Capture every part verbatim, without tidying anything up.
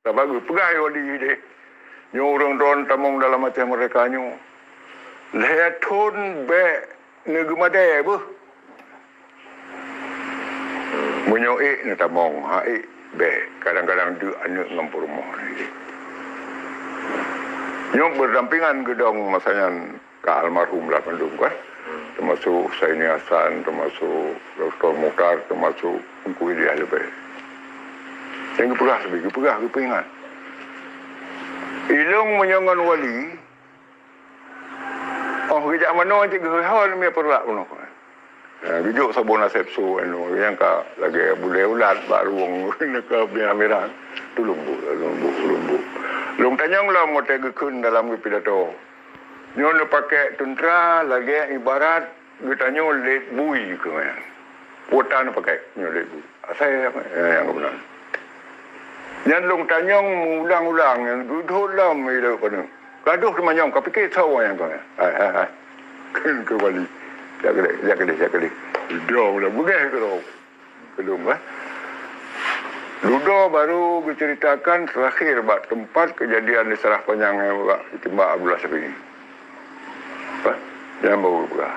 Sabab geupeugah lé Wali deh, nyoe ureuëng droen tamong dalam Aceh Merdeka nyoe, lhée thon bék neugeumadée beuh. Meunyoe ék neutamong, ha ék bék. Kadang-kadang deuk aneuëk ngon peurumoh. Nyoe beudampingan geudong masa nyan ka almarhum lah bandum kan. Termasuk Husaini Hasan, termasuk Doktor Mukhtar, termasuk Teungku Ilyas Leubeh. Nyang geupeugah sabe, geupeugah, geupeuingat. Ilong meunyoe ngon Wali, oh geujak manoe cit geuhôi-hôi leumie peurak bunoe. Ya, geujok saboh naseb su anu nyang ka lagée bulée ulat bak ruwong neka biang-biang. Tuleumbok, tuleumbok, tuleumbok. Lôn tanyong lom watée geukheun dalam geupidato. Nyoe neupakée teuntra lagée ibarat geutanyoe lét bui keu nyan. Kuota neupakée nyoe lét bui. Asai apa? Ya, nyang keubeunan. Nyan lôn tanyong ulang-ulang nyan geudhôt lom ilée paneuk. Gadoh teumanyong ka pike sawa nyang keu nyan. Hai, hai, hai. Keu, keu Wali. Jak keudeh, jak keudeh, jak keudeh. Dong dah beugeh keudroe. Belum, eh. Dudoe baru geuceritakan terakhir bak tempat kejadian di Sarah Panyang, eh, bak Itimbak Abdullah Syafi'i. Apa? Nyang baru geupeugah.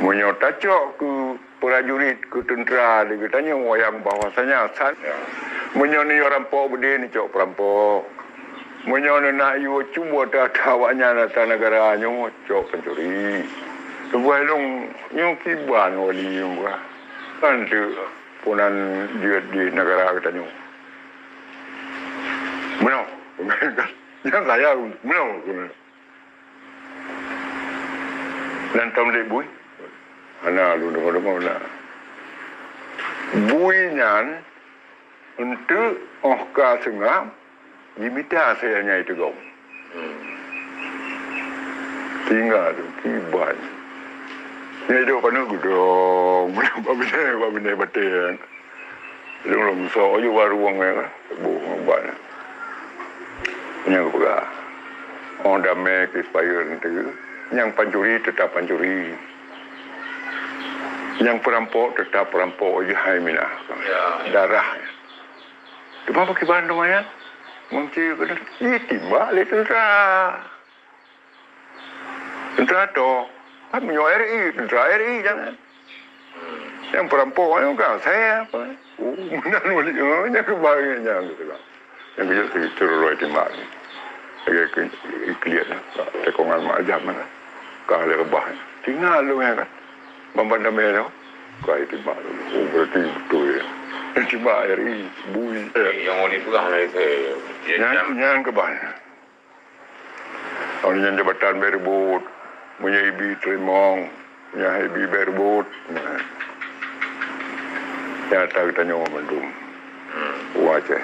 Meunyoe tacok keu prajurit, keu teuntra di geutanyoe wayang bahwasanya san-, meunyoe neuyue rampok beudé neucok perampok. Meunyoe neunak yue cuba ata-ata awaknyan ata negara nyoe cok pancuri. Leubeh lôn nyoe kiban Wali nyoe bah. Kan teuk punan jeuet di negara geutanyoe. Meunoe. Nyan saya meunoe. Nan tom lé bui. Hana lôn deungoe-deungoe na. Bui nyan enteuk óh ka seungab jimita asai nyang iteugom. Tinggai tu kiban. Nyang idok paneuk geudong, bak binéh, bak binéh batée. Lôn lom sok aju bak ruwong nyan, boh ngon ubat nyan. Nyang geupeugah, "Oh damé ceasefire teuh, nyang pancuri teutap pancuri. Nyang peurampok teutap peurampok jih hai minah." Ya, ya. Darah. Teuma pakriban teuma nyan? Meunci keuneuk jitimbak lé teuntra. Teuntra toh. Kan meunyoe R I, teuntra R I jangan. Nyang peurampok nyoe kan saya apa? Oh, meunan Wali, oh, nyang keubah nyang gitu lah. Nyang kejut tu turun roh timbak ni. Lagi ke ikliat lah. Tekongan mak jam mana? Ka ada rebah. Tinggal lu ya kan. Bambang damai tu. Ka timbak tu. Oh, berarti betul ya. Timbak R I, bui. Yang Wali peugah lah itu. Nyang, nyang keubah. Awak nyan jabatan bèe reubot, meunyoe ibi teurimong, meunyoe ibi bèe reubot. Nah. Nyata geutanyoe mandum. Ureueng Aceh.